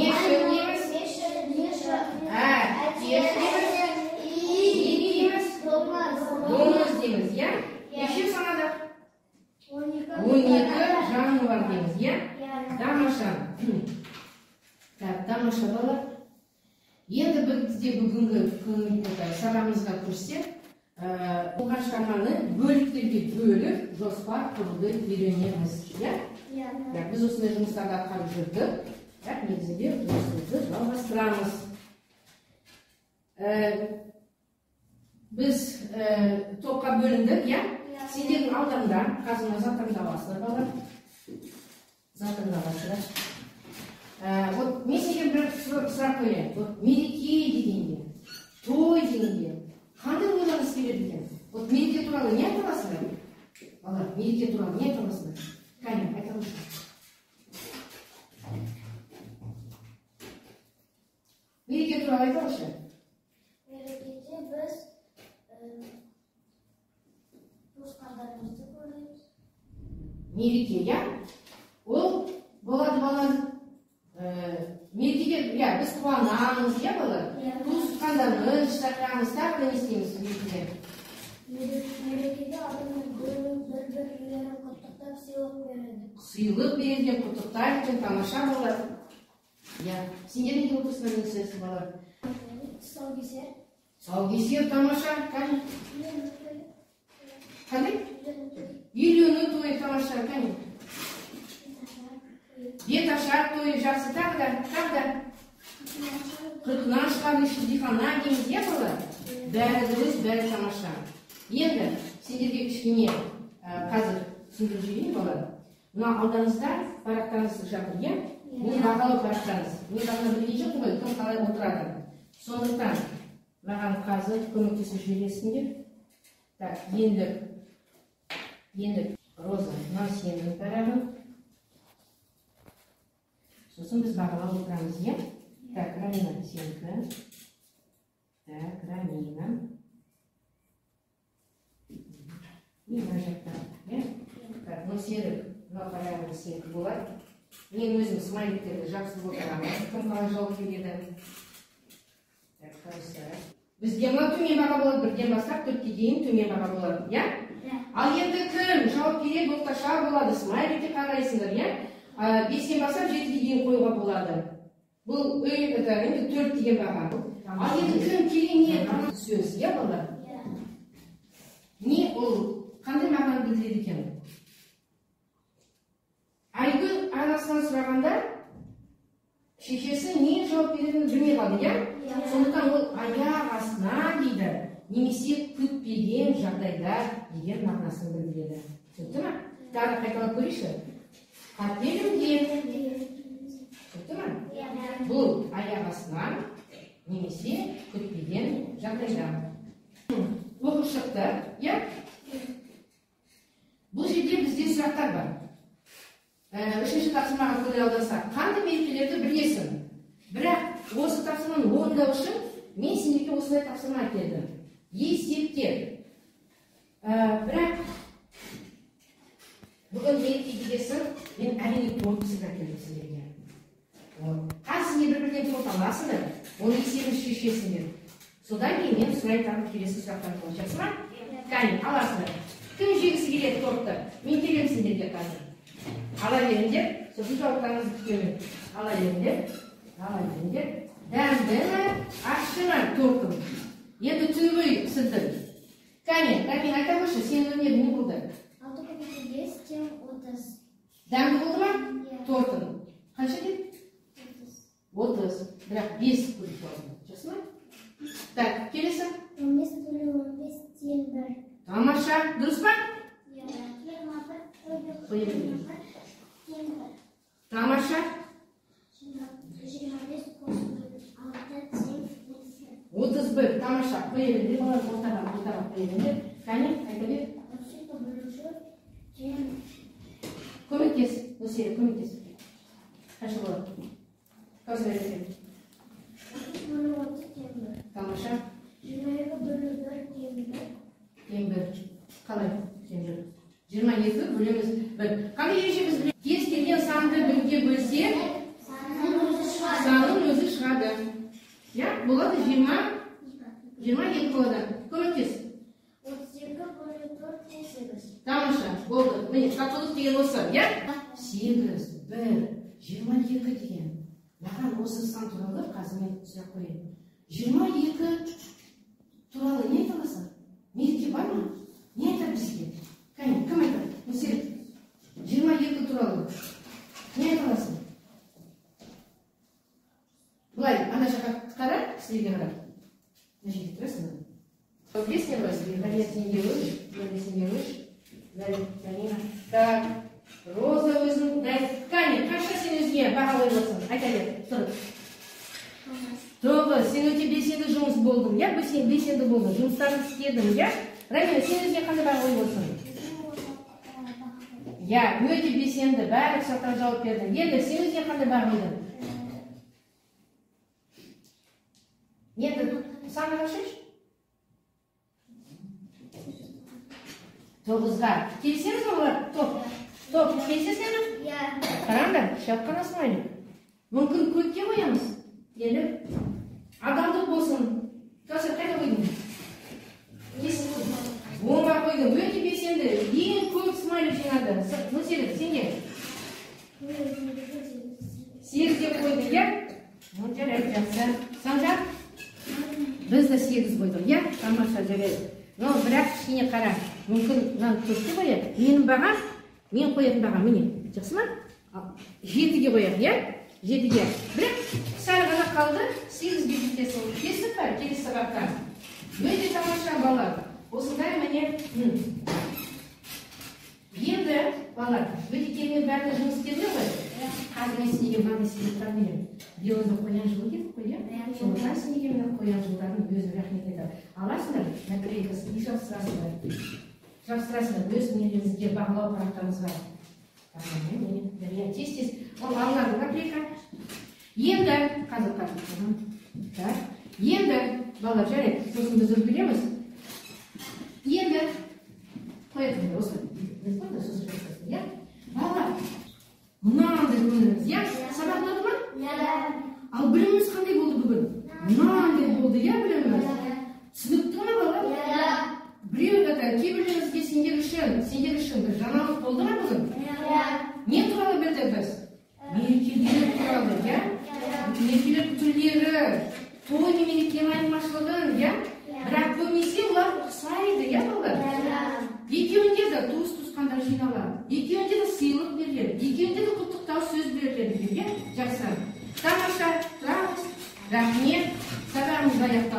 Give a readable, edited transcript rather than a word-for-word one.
Неші дейміз? Әтеш дейміз. Не дейміз? Доңыз дейміз, иә? Неше санадық? 12 жануар дейміз, иә? Тамаша. Так, тамаша балалар. Енді бізде бүгінгі сабағымызға көшсек, оқыған шығарманы бөліктерге бөліп, жоспар құруды үйренеміз, иә? Біз осындай жұмыстарды атқарып жүрдік, бірақ негізінде жұмысымызды жалғастырамыз. Біз топқа бөліндік, иә? Сендердің алдарында қазір мына заттарыңды аласыңдар, балалар. Заттарыңды аласыңдар. Вот мен сендерге бір сұрақ қояйын. Вот мереке дегенде, той дегенде қандай ойларыңыз келеді екен? Вот мереке туралы не айта аласыңдар? Балалар, мереке туралы не айта аласыңдар? Кәне, айта аласыңдар. Мереке туралы айта алшы. Мерекеде біз туысқандарымызды көреміз. Мереке, иә? Ол болады, балалар. Мерекеде, иә, біз қуанамыз, иә, балалар? Туысқандарымызды шақырамыз, тағы да не істейміз мерекеде? Мерекеде адамдар бір-бірлерін құттықтап сыйлық береді. Сыйлық береді, құттықтайды екен, тамаша балалар. Иә, сендер неге отырсыңдар, не істейсің, балалар? Тұсаукесер. Тұсаукесер, тамаша, кәне. Қандай? Үйлену тойы, тамаша, кәне. Беташар тойы, жақсы, тағы да, тағы да. Қырқынан шығады, шілдехана дейміз, иә, балалар? Бәрі дұрыс, бәрі тамаша. Енді сендерге кішкене қазір түсіндіріп жіберейін, балалар. Мына алдарыңызда парақтарыңыз жатыр, иә? Мен бағалау парақтарыңыз. Мен бағана білген жоқпын ғой, кім қалай отырады. Сондықтан маған қазір көмектесіп жібересіңдер. Так, енді Роза, мынау сенің парағың. Сосын біз бағалап отырамыз, иә? Так, Рамина, сенікі. Так, Рамина. И мына жақта, иә? Так, мынау Серік, мынау парағың сенікі болады. Мен өзім смайликтерді жабыстырып отырамын. Кім қалай жауап береді? Так, қарасақ. Бізге мынау төмен баға болады, 1-ден бастап 4-ке дейін төмен баға болады, иә? Ал енді кім жауап береді, орташа болады, смайликке қарайсыңдар, иә? 5-тен бастап 7-ге дейін қоюға болады. Бұл енді 4 деген баға. Ал енді кім керемет сөз, иә, балалар? Не ол қандай мағынаны білдіреді екен? Айгүл анасынан сұрағанда шешесі не жауап беретінін білмей қалды, иә? Сондықтан ол аяқ астынан дейді, немесе күтпеген жағдайда деген мағынасын білдіреді. Түсінікті ме? Тағы қайталап көрейікші. Қапелімде. Түсінікті ме? Бұл аяқ астынан немесе күтпеген жағдайда. Оқып шықты, иә? Бұл жерде бізде сұрақтар бар. Үшінші тапсырмаға көңіл аударсақ, қандай мерекелерді білесің? Бірақ осы тапсырманы орындау үшін мен сендерге осындай тапсырма әкелдім. Есептер. Бірақ бүгін мереке дегесін мен әрине торт пісіріп әкелдім сендерге. Қазір сендер бір-бірден торт аласыңдар, оның есебін шешесіңдер. Содан кейін мен сұрайтын келесі сұрақтар болады. Жақсы ма? Кәне, аласыңдар. Кім жегісі келеді тортты? Мен келемін сендерге қазір. Ала беріңдер, сосын жауаптарыңызды күтемін. Ала беріңдер, ала беріңдер. Дәмді ме, ащы ма тортым? Енді түні бойы пісірдім. Кәне, Рамина, айта қойшы, сенің өнерің не болды? 6 көбейту 5 тең 30. Дәмді болды ма? Тортың. Қанша деп? 30. Бірақ 5 көбейту алдым. Жақсы ма? Так, келесі. 15 бөлу 15 тең 1. Тамаша, дұрыс па? Тамаша. 25 қосу 6 тең 31. Тамаша. Қоя беріңдер, балалар, ортаға, ортаға қоя беріңдер. Кәне, айта бер. 32 бөлу 4 тең. Көмектес, Нұрсерік, көмектес. Қанша болады? Кәусар айта бер. 30 бөлу 30 тең 1. Тамаша. 22 бөлу 1 тең 1. Тең 1. Қалай? Тең 1. 22 бөлеміз 1. Қандай ереже біз білеміз? Кез келген санды бірге бөлсек, санның Болады 22 болады. Көмектес. 32 бөлу 4 тең 8. Тамаша, болды. Міне, татулық деген осы, иә? 8, 1, 22 деген. Маған осы сан туралы қазір мен сұрақ қояйын. 22 туралы не айта аласың? Мереке бар ма? Не айтады бізге? Кәне, кім айтады? Мүсіреп. 22 туралы не айта аласың? Былай, ана жаққа қара, кісілерге қара. Мына жерге тұрасың. Бес не бар? Галия Сенгеуіш. Так, Роза өзің, Кәне, қанша сен өзіңе баға қойып отырсың? Айта бер, тұрып. 9, сен өте белсенді жұмыс болдың, иә? Белсенді болдың, жұмыстарын істедің, иә? Рамина, сен өзіңе қандай баға қойып отырсың? Иә, өте белсенді, барлық сұрақтарға жауап бердің. Енді сен өзіңе қандай баға қойдың? Енді саны қанша? 9-ға. Келісеміз бе олар? Топ. Топ, келісесіңдер ме? Иә. Қараңдар, шапқан смайлик. Мүмкін көкке қоямыз. Енді адамдық болсын. Кәусар, қайда қойдың? 10-ға қойдың. Өте белсенді. Ең көп смайлик жинады. Мүсіреп, сен не? 8-ге қойдың, иә? Жарайды, жақсы. Санжар? Біз де 8 қойдық, иә? Тамаша, жарайды. Но бірақ кішкене қара. Мүмкін мынаны 4-ке қояйық. Менің бағам, мен қоятын бағам міне. Жақсы ма? 7-ге қояйық, иә? 7-ге. Бірақ сәл ғана қалды, 8-ге жетесің. Келістік па? Келесі сабақта. Өте тамаша, балалар. Осындай міне. Енді, балалар, өте керемет бәріне жұмыс істедіңдер ғой? Қазір мен сендерге мынандай сыйлықтар беремін. Биыл енді қоян жылы келді қой, иә? Сондықтан сендерге мына қоян жылдардың өзі рахмет айтады. Аласыңдар, наклейкасын үй жабыстырасыңдар. Жабыстырасыңдар өз нелеріңізге, бағалау парақтарыңызға. Тез-тез. Ол алынады наклейка. Енді, қазір. Так. Енді, балалар, жарайды, сосын біз үлгереміз. Енді, қоя тұрыңдар, осы. Сосын жабыстырасың, иә? Балалар, мынандай көңіліміз, иә? Сабақ ұнады ма? Иә. Ал біліміміз қандай болды бүгін? Мынандай болды, иә, біліміміз? Түсінікті ме, балалар? Иә. Біреу кейбіреулеріңізге сендер үшін бір жаңалық болды ма бүгін? Иә. Не туралы білдік біз? Мерекелер туралы, иә? Мерекелер түрлері, той мен мерекенің айырмашылығын, иә? Бірақ көбінесе олар ұқсайды, иә, балалар? Екеуінде де туыс-туысқандар жиналады, екеуінде де сыйлық беріледі, екеуінде де құттықтау сөз беріледі, иә? Жақсы. Тамаша, тұрамыз. Рахмет. Сабағымыз аяқталды.